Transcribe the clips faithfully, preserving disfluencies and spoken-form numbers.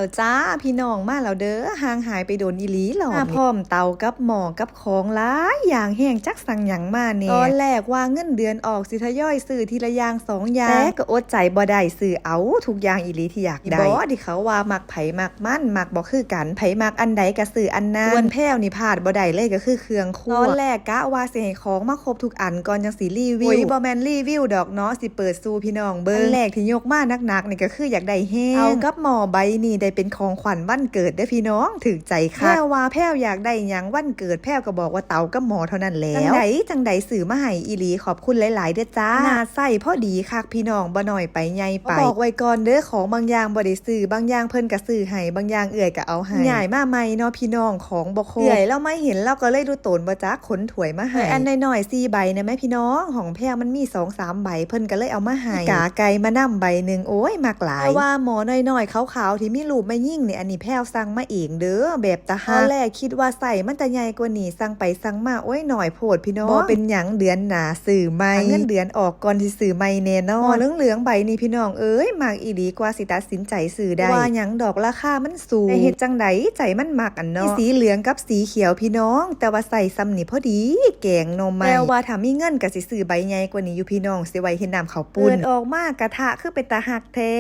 เอาจ้า พี่น้องมาแล้วเด้อ ห่างหายไปโดนอีหลีรอบนี้ มาพร้อมเตากับหม้อกับของหลายอย่างแฮง จักสั่งหยังมาแหน่ ตอนแรกว่าเงินเดือนออกสิทยอยซื้อทีละอย่างสองอย่าง แต่ก็อดใจบ่ได้ ซื้อเอาทุกอย่างอีหลีที่อยากได้ บ่ที่เขาว่ามักไผมักมัน มักบ่คือกัน ไผมักอันใดก็ซื้ออันนั้น ส่วนแพรวนี่พลาดบ่ได้เลยก็คือเครื่องครัว ตอนแรกกะว่าสิให้ของมาครบทุกอันก่อนจังสิรีวิว โอ้ย บ่แม่นรีวิวดอกเนาะ สิเปิดสู่พี่น้องเบิ่ง อันแรกที่ยกมาหนักๆนี่ก็คืออยากได้แฮง เอากับหม้อใบนี้ได้เป็นของขวัญวันเกิดเด้อพี่น้อง ถืกใจคัก แพรวว่าแพรวอยากได้หยังวันเกิด แพรวก็บอกว่าเตากับหม้อเท่านั้นแหล้ว จังใดจังใดซื้อมาให้อีหลี ขอบคุณหลายๆเด้อจ้า ขนาดไซส์พอดีคักพี่น้อง บ่น้อยไปใหญ่ไป บอกไว้ก่อนเด้อ ของบางอย่างบ่ได้ซื้อ บางอย่างเพิ่นก็ซื้อให้ บางอย่างเอื้อยก็เอาให้ ย้ายมาใหม่เนาะพี่น้อง ของบ่ครบ เอื้อยลาวมาเห็นลาวก็เลยดูตนบ่จัก ขนถ้วยมาให้ อันน้อยๆสี่ใบนะแม่พี่น้อง ของแพรวมันมีสองสามใบ เพิ่นก็เลยเอามาให้ กาไก่มานำใบหนึ่ง โอ้ย มักหลาย แต่ว่าหม้อน้อยๆขาวๆที่มีรูปแม่ญิงนี่ อันนี้แพรวสั่งมาเองเด้อ แบบตาฮัก ตอนแรกคิดว่าไซส์มันจะใหญ่กว่านี้ สั่งไปสั่งมา โอ้ย น้อยโพดพี่น้อง บ่เป็นหยัง เดือนหน้าซื้อใหม่ ถ้าเงินเดือนออกก่อนสิซื้อใหม่แน่นอน หม้อเหลืองๆใบนี้พี่น้องเอ้ย มักอีหลี กว่าสิตัดสินใจซื้อได้ ว่าหยังดอก ราคามันสูง แต่เฮ็ดจังใดใจมันมักอันเนาะ มีสีเหลืองกับสีเขียวพี่น้อง แต่ว่าไซส์ส่ำนี่พอดี แกงหน่อไม้ แต่ว่าถ้ามีเงินก็สิซื้อใบใหญ่กว่านี้อยู่พี่น้อง สิไว้เฮ็ดน้ำข้าวปุ้น เปิดออกมากระทะคือเป็นตาฮักแท้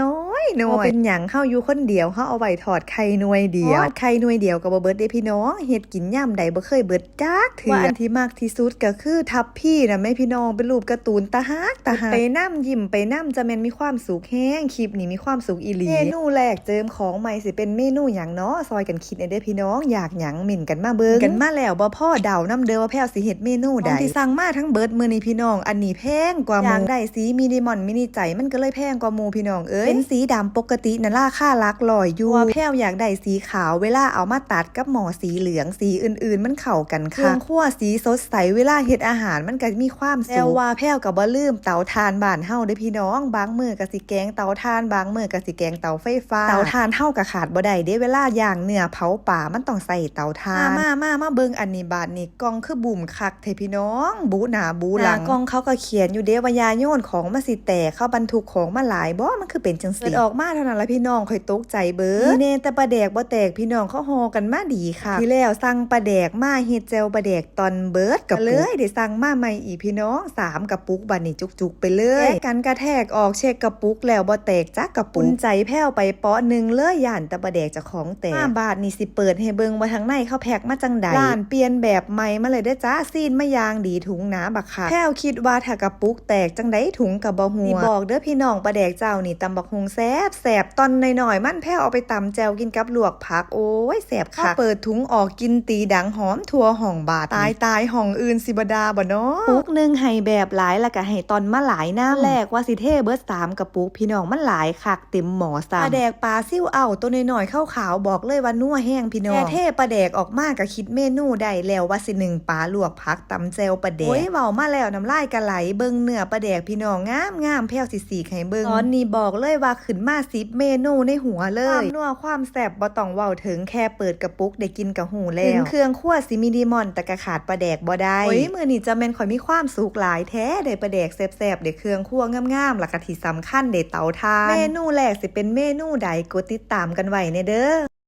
น้อยๆ บ่เป็นหยัง เฮาอยู่คนเดียว เฮาเอาไว้ทอดไข่หน่วยเดียว ทอดไข่หน่วยเดียวก็บ่เบิดเด้พี่น้อง เฮ็ดกินยามใดบ่เคยเบิดจักเทื่อ ว่าอันที่มักที่สุดก็คือทัพพีนะแม่พี่น้อง เป็นรูปการ์ตูนตาฮักตาฮัก ไปนำ ยิ้มไปนำ จะแม่นมีความสุขแฮง คลิปนี้มีความสุขอีหลี เมนูแรกเจิมของใหม่สิเป็นเมนูหยังเนาะ ซอยกันคิดแหน่เด้อพี่น้อง อยากหยังเม้นกันมาเบิ่ง กันมาแล้วบ่พอ เดานำเด้อว่าแพรวสิเฮ็ดเมนูใด ของที่สั่งมาทั้งเบิดมื้อนี้พี่น้อง อันนี้แพงกว่าหมู่ อยากได้สีมินิมอลมินิใจ มันก็เลยแพงกว่าหมู่พี่น้องเอ้ย เป็นสีดำปกตินะราคาหลักร้อยอยู่ ว่าแพรวอยากได้สีขาว เวลาเอามาตัดกับหม้อสีเหลือง สีอื่นๆมันเข้ากันคัก เครื่องครัวสีสดใส เวลาเฮ็ดอาหารมันก็มีความสุข แต่ว่าแพรวก็บ่ลืมเตาถ่านบ้านเฮาเด้อพี่น้อง บางมื้อก็สิแกงเตาถ่าน บางมื้อก็สิแกงเตาไฟฟ้า เตาถ่านเฮาก็ขาดบ่ได้เด้ เวลาย่างเนื้อเผาปลามันต้องใช้เตาถ่าน มา มา มา มาเบิ่งอันนี้บาดนี้ กล่องคือบุ้มคักแท้พี่น้อง บุหน้าบุหลัง หน้ากล่องเขาก็เขียนอยู่เด้ว่ายาโยนของมันสิแตก เขาบรรทุกของมาหลายบ่ มันคือเป็นจังซี่ เปิดออกมาเท่านั้นละพี่น้อง ข่อยตกใจเบิด มีแน่แต่ปลาแดกบ่แตกพี่น้อง เขาห่อกันมาดีคัก ที่แล้วสั่งปลาแดกมาเฮ็ดแจ่วปลาแดกตอนเบิดกระปุก ก็เลยได้สั่งมาใหม่อีกพี่น้อง สามกระปุก บาดนี้จุกๆไปเลย แกะกันกระแทกออก เช็คกระปุกแล้วบ่แตกจักกระปุก อุ่นใจแพรวไปเปาะหนึ่งเลย ย่านแต่ปลาแดกเจ้าของแตก มาบาดนี้สิเปิดให้เบิ่งว่าทางในเขาแพ็คมาจังใด ร้านเปลี่ยนแบบใหม่มาเลยเด้อจ้า ซีลมาอย่างดี ถุงหนาบักคัก แพรวคิดว่าถ้ากระปุกแตกจังใดถุงก็บ่ฮั่ว สิบอกเด้อพี่น้อง ปลาแดกเจ้านี่ตำบักหุ่งแซ่บแซ่บ ตอนน้อยๆมันแพรวเอาไปตำแจ่วกินกับลวกผัก โอ้ย แซ่บคัก พอเปิดถุงออกกลิ่นตีดังหอมทั่วห้องบาดนี้ ตายตาย ห้องอื่นสิบ่ด่าบ่น้อ ปุกหนึ่งให้แบบหลาย แล้วก็ให้ตอนมาหลายนำ แรกว่าสิเทเบิดสามกระปุก พี่น้อง มันหลายคัก เต็มหม้อซ้ำ ปลาแดกปลาซิวเอา ตัวน้อยๆขาวๆ บอกเลยว่านัวแฮงพี่น้อง แค่เทปลาแดกออกมาก็คิดเมนูได้แล้ว ว่าสิหนึ่งปลาลวกผักตำแจ่วปลาแดก โอ้ย เว้ามาแล้วน้ำลายก็ไหล เบิ่งเนื้อปลาแดกพี่น้อง งามๆ แพรวสิสีกให้เบิ่ง ตอนนี้บอกเลยว่าขึ้นมาสิบเมนูในหัวเลย ความนัวความแซ่บบ่ต้องเว้าถึง แค่เปิดกระปุกได้กินก็ฮู้แล้ว ถึงเครื่องครัวสิมินิมอล แต่ก็ขาดปลาแดกบ่ได้ โอ้ย มื้อนี้จะแม่นข่อยมีความสุขหลายแท้ ได้ปลาแดกแซ่บๆ ได้เครื่องครัวงามๆ แล้วก็ที่สำคัญได้เตาถ่าน เมนูแรกสิเป็นเมนูใด กดติดตามกันไว้แหน่เด้อ